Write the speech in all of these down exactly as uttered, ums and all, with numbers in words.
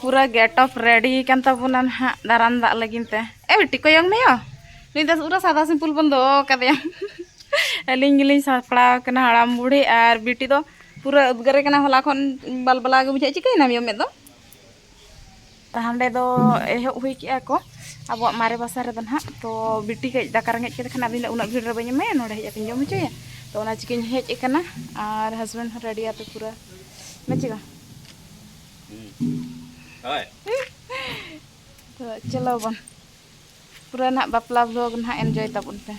ᱯᱩᱨᱟᱹ gate of ready ᱠᱟᱱ ᱛᱟᱵᱚᱱᱟ ᱱᱟᱦᱟᱜ ᱫᱟᱨᱟᱢ ᱫᱟᱜ ᱞᱟᱹᱜᱤᱫ ᱛᱮ᱾ ᱮ ᱵᱤᱴᱤ, ᱠᱚᱭᱚᱝ ᱢᱮᱭᱟ, ᱱᱩᱭ ᱫᱚ ᱯᱩᱨᱟᱹ ᱥᱟᱫᱟ ᱥᱤᱢᱯᱩᱞ ᱵᱚᱱ ᱫᱚᱦᱚ ᱠᱟᱫᱮᱭᱟ᱾ ᱟᱹᱞᱤᱧ ᱜᱮᱞᱤᱧ ᱥᱟᱯᱲᱟᱣ ᱠᱟᱱᱟ, ᱦᱟᱲᱟᱢ ᱵᱩᱲᱦᱤ ᱟᱨ ᱵᱤᱴᱤ ᱫᱚ ᱯᱩᱨᱟᱹ ᱩᱫᱽᱜᱟᱹᱨᱮ ᱠᱟᱱᱟ᱾ ᱦᱚᱞᱟ ᱠᱷᱚᱱ ᱵᱟᱞᱵᱟᱞᱟ ᱜᱮ ᱵᱩᱡᱷᱟᱹᱜᱼᱟ᱾ ᱪᱤᱠᱟᱹᱭᱮᱱᱟ ᱢᱮᱫ ᱫᱚ? ᱛᱚ ᱦᱟᱸᱰᱮ ᱫᱚ ᱮᱦᱚᱵ ᱦᱩᱭ ᱠᱮᱜᱼᱟ ᱠᱚ ᱟᱵᱚᱣᱟᱜ ᱢᱟᱨᱮ ᱵᱟᱥᱟ ᱨᱮᱫᱚ ᱱᱟᱦᱟᱜ᱾ ᱛᱚ ᱵᱤᱴᱤ ᱠᱟᱹᱡ ᱫᱟᱠᱟ ᱨᱮᱸᱜᱮᱡ ᱠᱮᱫᱮ ᱠᱷᱟᱱ ᱟᱫᱚᱧ ᱞᱟᱹᱭᱫᱟ, "ᱩᱱᱟᱹᱜ ᱵᱷᱤᱲ ᱨᱮ ᱵᱟᱹᱧ ᱮᱢᱟᱭᱟ, ᱱᱚᱰᱮ ᱦᱮᱡ ᱠᱟᱛᱮᱧ ᱡᱚᱢ ᱦᱚᱪᱚᱭᱟ᱾" ᱛᱚ ᱚᱱᱟ ᱪᱤᱠᱟᱹᱧ ᱦᱮᱡ ᱟᱠᱟᱱᱟ᱾ ᱟᱨ ᱦᱟᱥᱵᱮᱱᱰ ᱦᱚᱸ ᱨᱮᱰᱤ ᱟᱛᱮ ᱯᱩᱨᱟᱹ ᱢᱮᱪᱤᱜᱟ᱾ ᱦᱳᱭ᱾ ᱛᱚ ᱪᱚᱞᱚ ᱵᱚᱱ ᱯᱩᱨᱟᱹ ᱱᱟᱦᱟᱜ ᱵᱟᱯᱞᱟ ᱵᱷᱞᱚᱜᱽ ᱱᱟᱦᱟᱜ ᱮᱱᱡᱚᱭ ᱛᱟᱵᱚᱱ ᱯᱮ᱾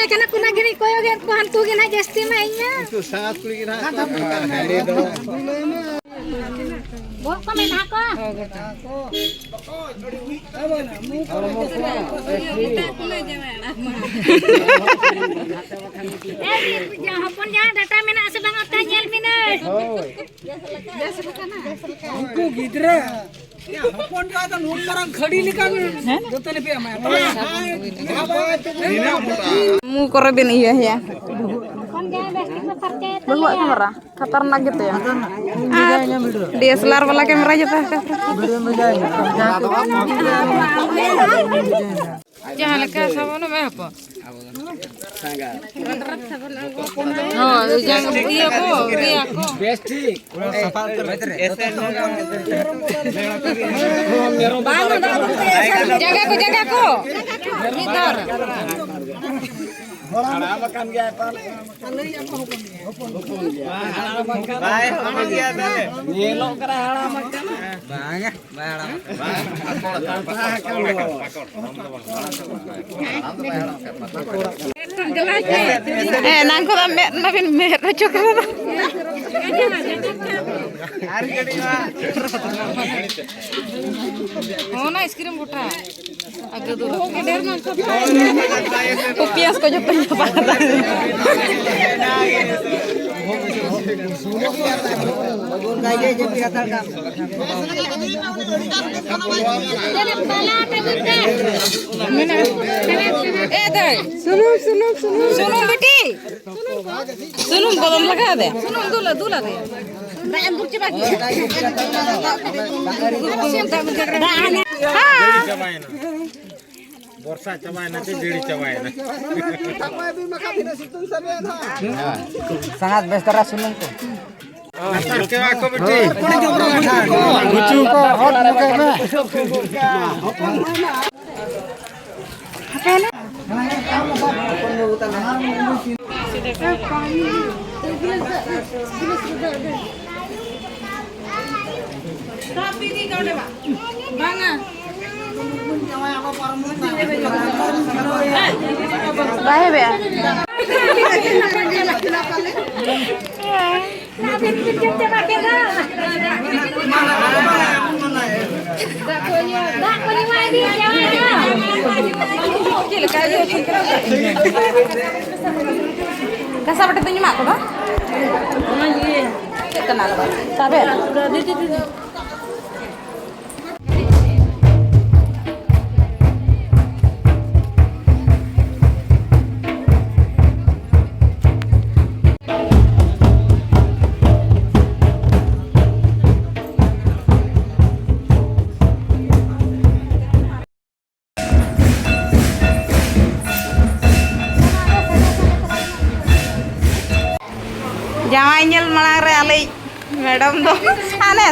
ᱠᱟᱱᱟ ᱠᱚ, ᱚᱱᱟ ᱜᱮᱞᱤᱧ ᱠᱚᱭᱚᱜᱮᱫ ᱠᱚᱣᱟ, ᱦᱟᱱᱛᱩ ᱜᱮ ᱱᱟᱦᱟᱜ ᱡᱟᱹᱥᱛᱤ ᱢᱟ ᱤᱧ ᱢᱟ᱾ ᱩᱱᱠᱩ ᱥᱟᱸᱜᱟᱛ ᱠᱩᱲᱤ ᱜᱮ ᱱᱟᱦᱟᱜ ᱠᱚ ᱦᱟᱺᱰᱤ ᱫᱚ᱾ ᱵᱚᱦᱚᱜ ᱠᱚ ᱢᱮᱱᱟᱜ ᱠᱚ᱾ ᱮ, ᱦᱚᱯᱚᱱ ᱡᱟᱦᱟᱸ ᱰᱟᱴᱟ ᱢᱮᱱᱟᱜ ᱟᱥᱮ ᱵᱟᱝ, ᱚᱠᱟ ᱧᱮᱞ ᱢᱮ ᱱᱟᱹᱭ᱾ ᱩᱱᱠᱩ ᱜᱤᱫᱽᱨᱟᱹ ᱦᱚᱯᱚᱱ ᱡᱟᱦᱟᱸ ᱫᱚ ᱱᱩᱱ ᱢᱟᱨᱟᱝ ᱠᱷᱟᱹᱲᱤ ᱞᱮᱠᱟ ᱡᱚᱛᱚ ᱞᱮ ᱯᱮ ᱮᱢᱟᱭᱟ᱾ ᱢᱩ ᱠᱚᱨᱮ ᱵᱮᱱ ᱤᱭᱟᱹᱭᱟ᱾ ᱦᱚᱯᱚᱱ ᱡᱟᱦᱟᱸ ᱵᱮᱥ ᱴᱷᱤᱠ ᱠᱚ ᱯᱷᱟᱨᱪᱟᱭᱟ ᱵᱟᱹᱵᱩᱣᱟᱜ ᱛᱟᱞᱮᱭᱟ᱾ ᱠᱮᱢᱮᱨᱟ ᱠᱷᱟᱛᱟᱨᱱᱟᱠ ᱜᱮᱛᱟᱭᱟ᱾ ᱟᱨ ᱰᱤ ᱮᱥ ᱮᱞ ᱟᱨ ᱵᱟᱞᱟ ᱠᱮᱢᱮᱨᱟ ᱡᱚᱛᱚ ᱦᱚᱲ ᱠᱚ᱾ ᱡᱟᱦᱟᱸ ᱞᱮᱠᱟ ᱥᱟᱵᱚᱱ ᱮᱢ ᱦᱚᱯᱚᱱ᱾ ᱦᱳᱭ, ᱡᱟᱝ ᱤᱭᱟᱹ ᱠᱚ, ᱤᱭᱟᱹ ᱠᱚ᱾ ᱵᱮᱥ ᱴᱷᱤᱠ᱾ ᱡᱟᱸᱜᱟ ᱠᱚ, ᱡᱟᱸᱜᱟ ᱠᱚ᱾ ᱢᱤᱫ ᱫᱷᱟᱣ ᱨᱮ᱾ ᱦᱟᱲᱟᱢ ᱟᱠᱟᱱ ᱜᱮᱭᱟᱭ ᱯᱟᱞᱮ᱾ ᱵᱟᱭ ᱦᱚᱯᱚᱱ ᱜᱮᱭᱟ ᱛᱟᱦᱞᱮ᱾ ᱧᱮᱞᱚᱜ ᱠᱟᱱᱟ ᱦᱟᱲᱟᱢ ᱟᱠᱟᱱᱟ᱾ ᱵᱟᱝᱟ, ᱵᱟᱭ ᱦᱟᱲᱟᱢ ᱟᱠᱟᱱᱟ᱾ ᱦᱮᱸ, ᱮᱱᱟᱝ ᱠᱷᱚᱱ ᱫᱚ ᱢᱮᱫ ᱢᱟᱵᱤᱱ ᱢᱮᱫ ᱦᱚᱪᱚ ᱠᱟᱫᱟ᱾ ᱚᱱᱟ ᱟᱭᱤᱥᱠᱨᱤᱢ ᱜᱚᱴᱟ᱾ ᱟᱜᱮ ᱫᱚ ᱨᱟᱯᱷᱟ᱾ ᱠᱚ ᱯᱮᱸᱭᱟᱡᱽ ᱠᱚ ᱡᱚᱛᱚᱧ ᱪᱟᱵᱟ ᱠᱟᱫᱟ᱾ ᱢᱮᱱᱟᱜᱼᱟ᱾ ᱮ ᱫᱟᱹᱭ᱾ ᱥᱩᱱᱩᱢ, ᱥᱩᱱᱩᱢ, ᱥᱩᱱᱩᱢ᱾ ᱥᱩᱱᱩᱢ ᱵᱤᱴᱤ᱾ ᱥᱩᱱᱩᱢ ᱠᱚᱫᱚᱢ ᱞᱟᱜᱟᱣ ᱫᱮ? ᱥᱩᱱᱩᱢ ᱫᱩᱞ, ᱫᱩᱞ ᱟᱫᱮ᱾ ᱫᱟᱜ ᱮᱢ ᱫᱩᱞ ᱪᱟᱵᱟ ᱠᱮᱫᱟ? ᱦᱮᱸ᱾ ᱵᱚᱨᱥᱟ ᱪᱟᱵᱟᱭᱮᱱᱟ ᱪᱮ ᱡᱟᱹᱲᱤ ᱪᱟᱵᱟᱭᱮᱱᱟ? ᱥᱟᱸᱜᱟᱛ ᱵᱮᱥ ᱫᱷᱟᱨᱟ ᱥᱩᱱᱩᱢ ᱠᱚ᱾ ᱜᱩᱪᱩ ᱠᱚ ᱦᱚᱴ ᱢᱩᱠᱮ ᱢᱮ᱾ ᱵᱟᱝᱟ᱾ ᱵᱟᱭ ᱦᱮᱵᱮᱜᱼᱟ᱾ ᱪᱮᱫ ᱞᱮᱠᱟ ᱤᱭᱟᱹ ᱦᱚᱪᱚ ᱠᱟᱱᱟ? ᱜᱷᱟᱥᱟᱣ ᱵᱟᱴᱟ ᱫᱚᱧ ᱮᱢᱟᱜ ᱠᱚᱫᱚ᱾ ᱪᱮᱫ ᱠᱟᱱᱟ ᱟᱫᱚ? ᱛᱟᱵᱮᱱ? ᱡᱟᱶᱟᱭ ᱧᱮᱞ ᱢᱟᱲᱟᱝ ᱨᱮ ᱟᱞᱮᱭᱤᱡ ᱢᱮᱰᱟᱢ ᱫᱚ ᱦᱟᱱᱮ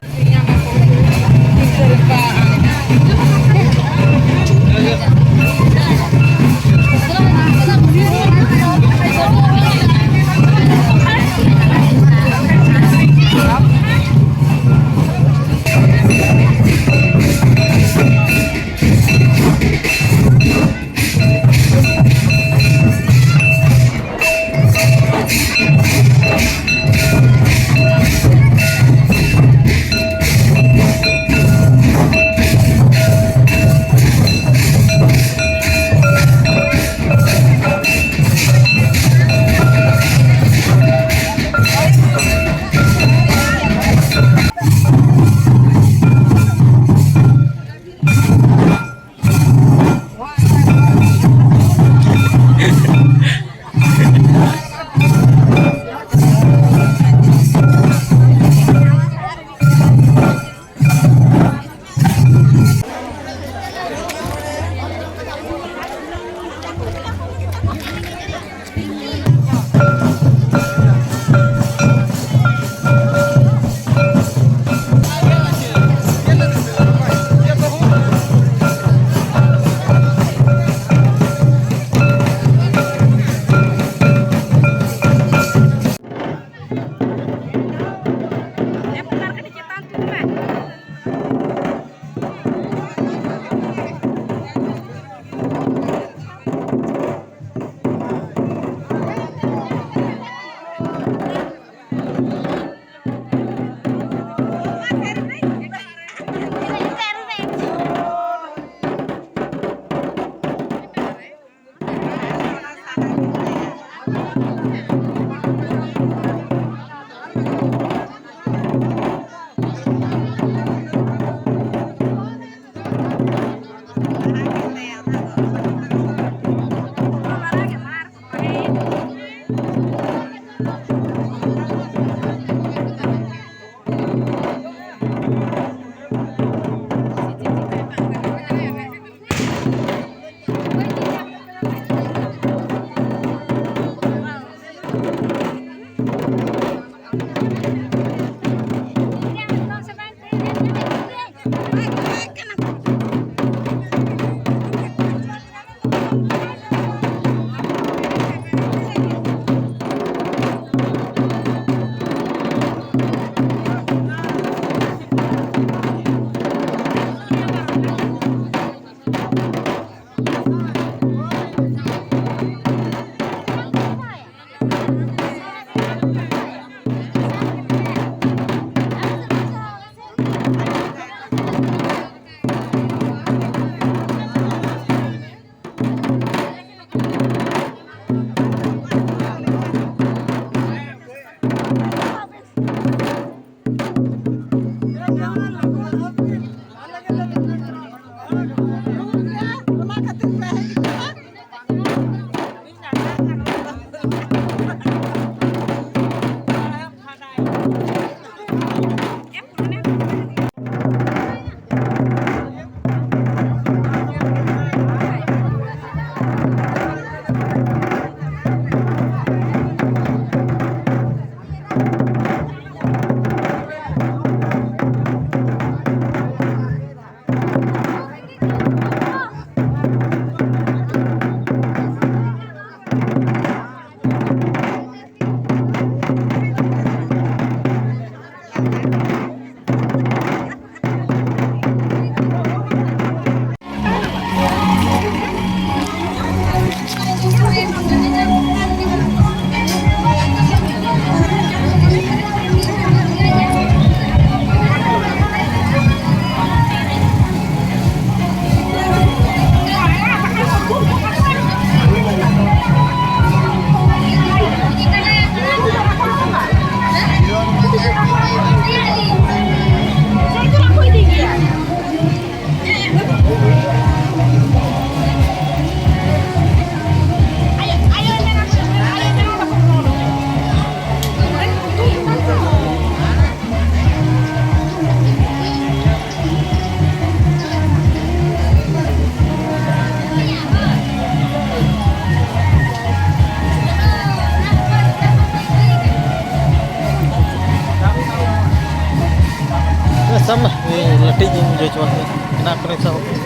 ᱥᱟᱵ ᱢᱮ, ᱤᱧ ᱞᱟᱹᱴᱤᱡ ᱜᱤᱧ ᱵᱩᱡᱷᱟᱹᱣ ᱦᱚᱪᱚᱣᱟᱜ ᱠᱟᱱᱟ᱾ ᱮᱱᱟᱱ ᱠᱷᱚᱱᱤᱧ ᱥᱟᱵ ᱟᱠᱟᱫ᱾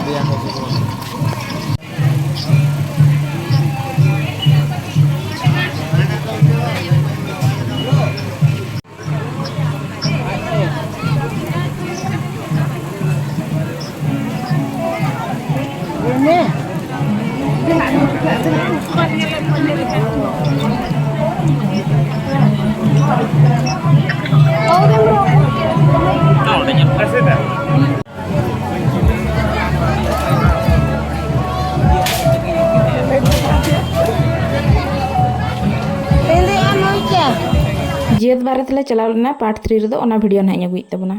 ᱫᱮᱭᱟ ᱠᱚ ᱦᱟᱹᱥᱩ ᱠᱟᱱᱟ᱾ ᱡᱟᱹᱛ ᱵᱟᱨᱮ ᱛᱮᱞᱮ ᱪᱟᱞᱟᱣ ᱞᱮᱱᱟ, ᱯᱟᱨᱴ ᱛᱷᱨᱤ ᱨᱮᱫᱚ ᱚᱱᱟ ᱵᱷᱤᱰᱤᱭᱳ ᱱᱟᱦᱟᱜ ᱤᱧ ᱟᱹᱜᱩᱭᱮᱫ ᱛᱟᱵᱚᱱᱟ᱾